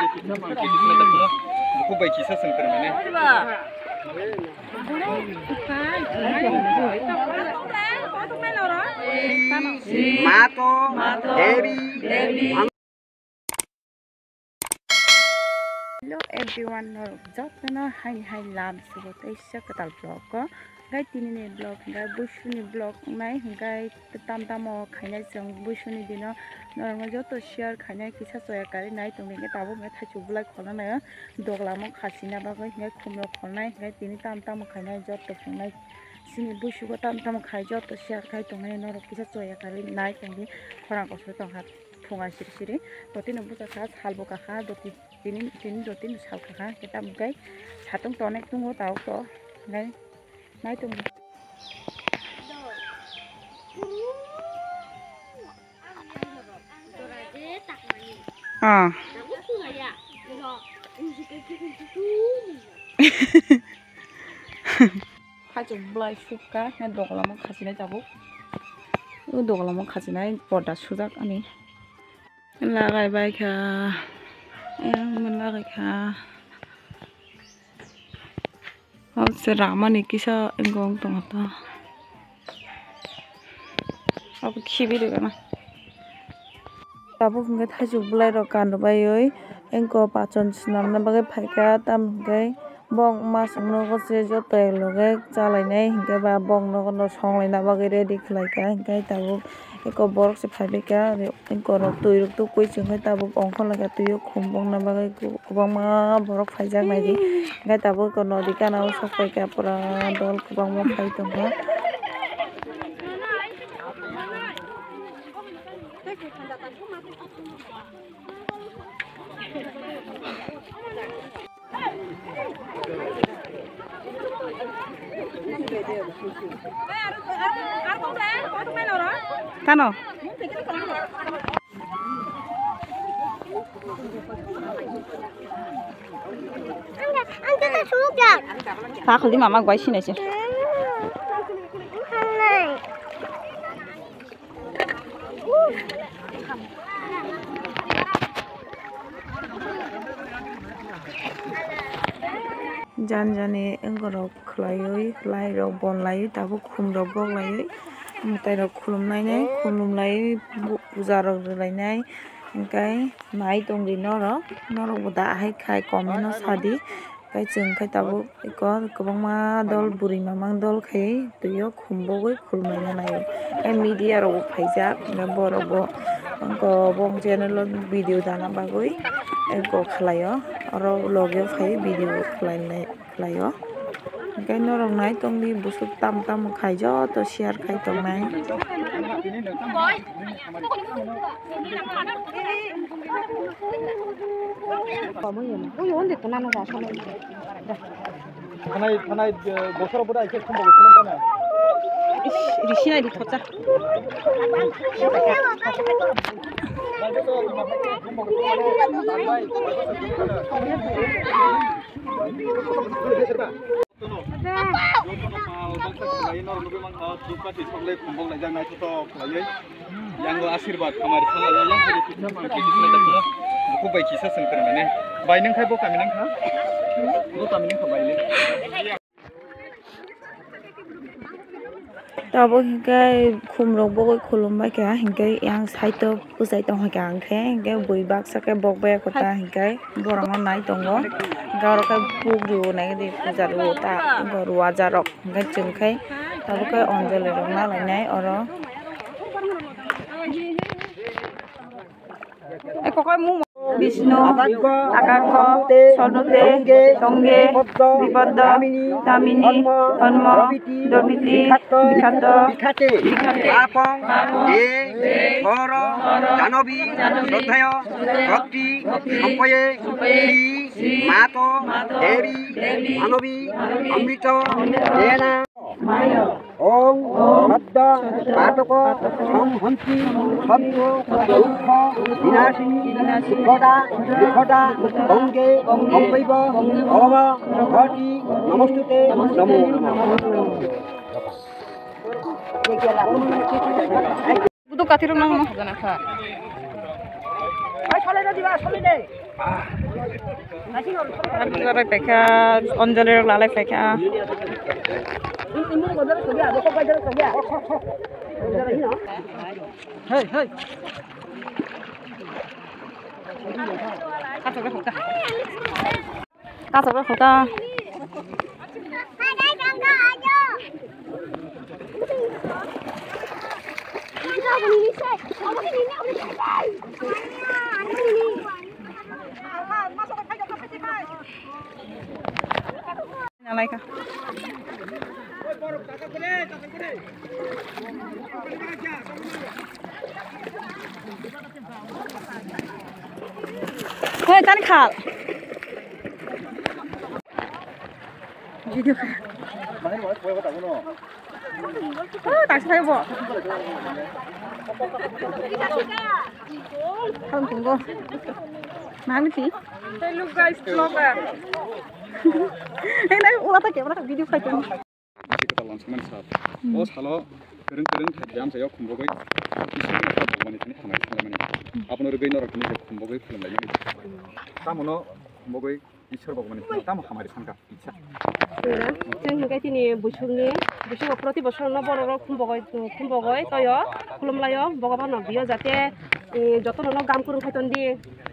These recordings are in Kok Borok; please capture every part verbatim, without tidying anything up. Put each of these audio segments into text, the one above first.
Buku bai kisa sengkar mane. Mato, Devi, Hello everyone, norok jotono haini hai lam subo teisa kwtal vlog o. Hwnkhe tini ni vlog hwnkhe buisuni vlog wngnai, hwnkhe tam tamo khainai chwng buisuni dino norokno joto share khainai kisa choya karwi nai tongdi, hwnkhe tabuk hwnkhe thaichuk bulai kholna naio doglamo khachina bagwi, hwnkhe khumrok kholnai, hwnkhe tini tam tamo khainai joto phrwngnai chini buisugo tam tamo khai joto share khai tongnai norok kisa choya karwi nai tongdi khorang koso tongkha. Phunga siri siri, dotino bwsakha, sal bwkakha, doti tini, tini dotino sal kakha, hwnkhe tamo khe satung tonek tongo, tabuk to, hwnkhe nai tongo. Ah. Hachuk bulai sukha, na doglamo khachinai tabuk. O doglamo khachinai porda sujak ani. Lagai bai kha. Yang lagai kha. O se ramani kisa engkong tongkha ta. Abo khibi rwgana. Tabuk hwnkhe thaichuk bwlairok kan rwbaiwi engko pachon swnamna bagwi phaikha, tamo hwnkhe bong masuk nogo se joto ekloge chalainai hwnkhe ba bong nogo no songlaina bagwi ready khlaikha, hwnkhe tabuk eko borok se phaibaikha, engko rok twi rok tukwi chwngwi tabuk ongkhorlaikha, twi o khum bongna bagwi kwbangma borok phaijak naidi, hwnkhe tabuk eko nodi gana o sokphaikha pura dol kwbangma phai tongkha. Tano? Ta khali mama guai sinai se. Jani jani wngorok khwlaiwi, lairok bon laiwi, tabuk khumrok bok laiwi, mwtairok khulumnainai, khulum laiwi, bu-, puja rok rwlainai, hwnkhe nai tongdi norok, norokbo da hai khai comment no sadi. Tei chwng khe tabuk eko kwbangma dol bwrwi mamang dol khai twi o khum bogwi khulumlaina naio. Tei media rok bo phaijak, hwnkhe borok bo wngkha bo channel o video dana bagwi eko khlaio, oro logi o phai video khlainai khlaio. Hwnkhe norok nai tongdi bwswk tamo tamo khai joto share khai tongnai. Thanai, thanai, eh, bosor boda aike khumbo khulum kana. Ish, risi nai di thocha. Jotono pal bangsa khlaiwi norok nugwi mankha, dhupkathi soklai khumbok laijak naithotok khlaiwi. Yango asirwad hamari khlaiwi yang khe kisa mangkhe kisa ta kisa. Bukhuk bai kisa sengkar mane. Bai nung khai bo kami nung kha? Bo kami nung kha bai le. Tabuk hinkhe khumrok bogwi khulumbaikha, hinkhe yang side o bwchai tongkha ang khe, hinkhe bui baksa khe bok bai kota hinkhe borokno nai tongo. Hinkhe oro khe buk rw nai di puja rw ta ruajarok hinkhe chwng khe tabuk khe anjali rok nalainai oro. Eko koi mung Bishnu, Akakho, Sonote, Tonge, Bipoddo, Damini, Dhanmo, Dromiti, Bikhato, Bikhate, Apong, De, Horo, Janobi, Sroddhayo, Bhakti, Sompoye, Sri, Mato, Devi, Manobi, Amrito, Dena. Om Sadda Patoko Samhanti Sattu Dukha Vinasini Sukhoda Dukhoda Tonge Tombaiva Bhava Bhati Namostute Namo Namo. Budu kathirok nang no hajana kha. Ai, solai na diba, solai de. Rai paikha, Anjali rok lalai paikha. Hey, hey. Kaisa bai khuta. Nalaika. Hei, tani khal. Video kha. Oh, taksi phai bo. Khal tunggo. Nang si. Hey, look guys, vlogger. Hey, nai ula ta camera video khai tong. Bisi kwtal lansukmani sal. Hmm. O salo kwrwng kwrwng thai amchaio khumbogwi Iswrno kha bumani thani hamari sanlaimani. Abono rwgwi norok tini khumbogwi khulumlaimani. Tamono khumbogwi Iswr Bhagwani thani tamo hamari sankha. Chwng hinkhe tini buisukni, buisugo proti bosorno bororok khumbogwi, khumbogwi toyo, khulumlaio, Bhagwano biyo jate, eh, jotono gam kwrwng khai tondi,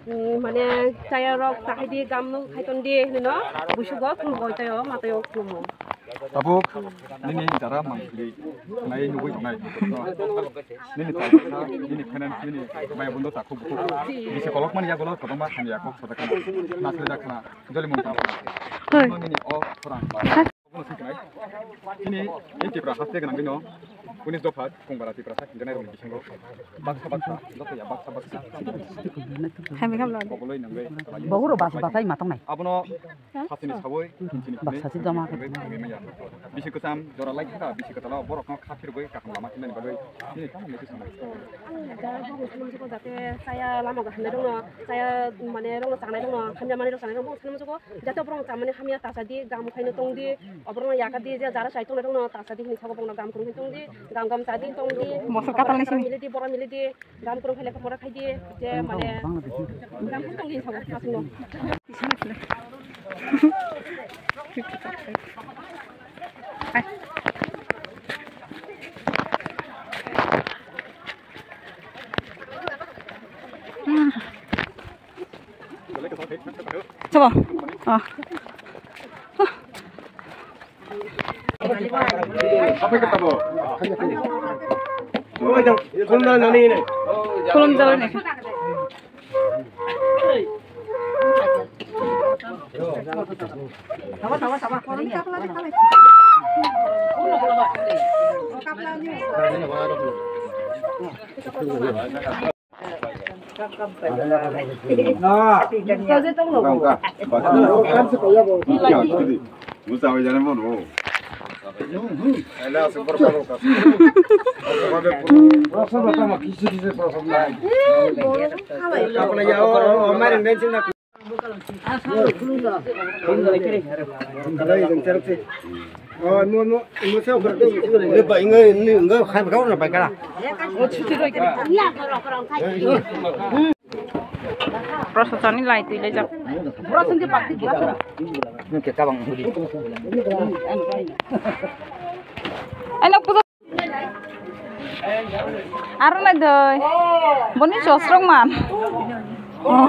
eh, mane chayarok tahaidi gam nuk khai tondi hinwi no buisugo khumbogwi toyo, ma toyo khulumo. Tabuk nini jara mangkhli nai nugwi tongnai. Nini taisa, nini finance, nini bai bundo takhuk bukhuk. Bisi kolok mani yagulo kwbangma hamya kok sajakna. Nasle jakna. Joli mung tang. Hoi. Nini o khorang. Nini e Tipra haste gwnang bino. Unis dopha Kongbara Tiprasa hinjanai rokni bisingo baksa baksa, joto ya baksa baksa. Hamya khamlo. Bogoloi nangwi. Bogoro bas basai matongnai. Abono Sasini sawoi, sini baksa si joma khe. Bisi kwcham jora lai kha, bisi kwtalo borokno kha phirgwi kaham lama khinani bagwi nini tamo message sanai. Ang jara borokno swnamjukgo jate chaya lama kaham rokno, chaya mane rokno chanai rokno, hamya manwi rok chanai rokno swnamjukgo, jate borokno chamani hamya tasadi, gam khaino tongdi, oborokno yakadi, je jara chai tongnai rokno tasadi hinwi sabo borokno gam kwrwngwi tongdi, gam gam chadi tongdi, mosok katalni simi milidi, borok milidi. Gam kwrwng khe lekha pora khaidi, je mane gam kwrwng tongdi sabo aswkno. Sabo. Ah. Khulum jalani. Prosesoni lai twi laijak. Ai, nok puja. Aro nai doi. Boni chosrok man. Oh.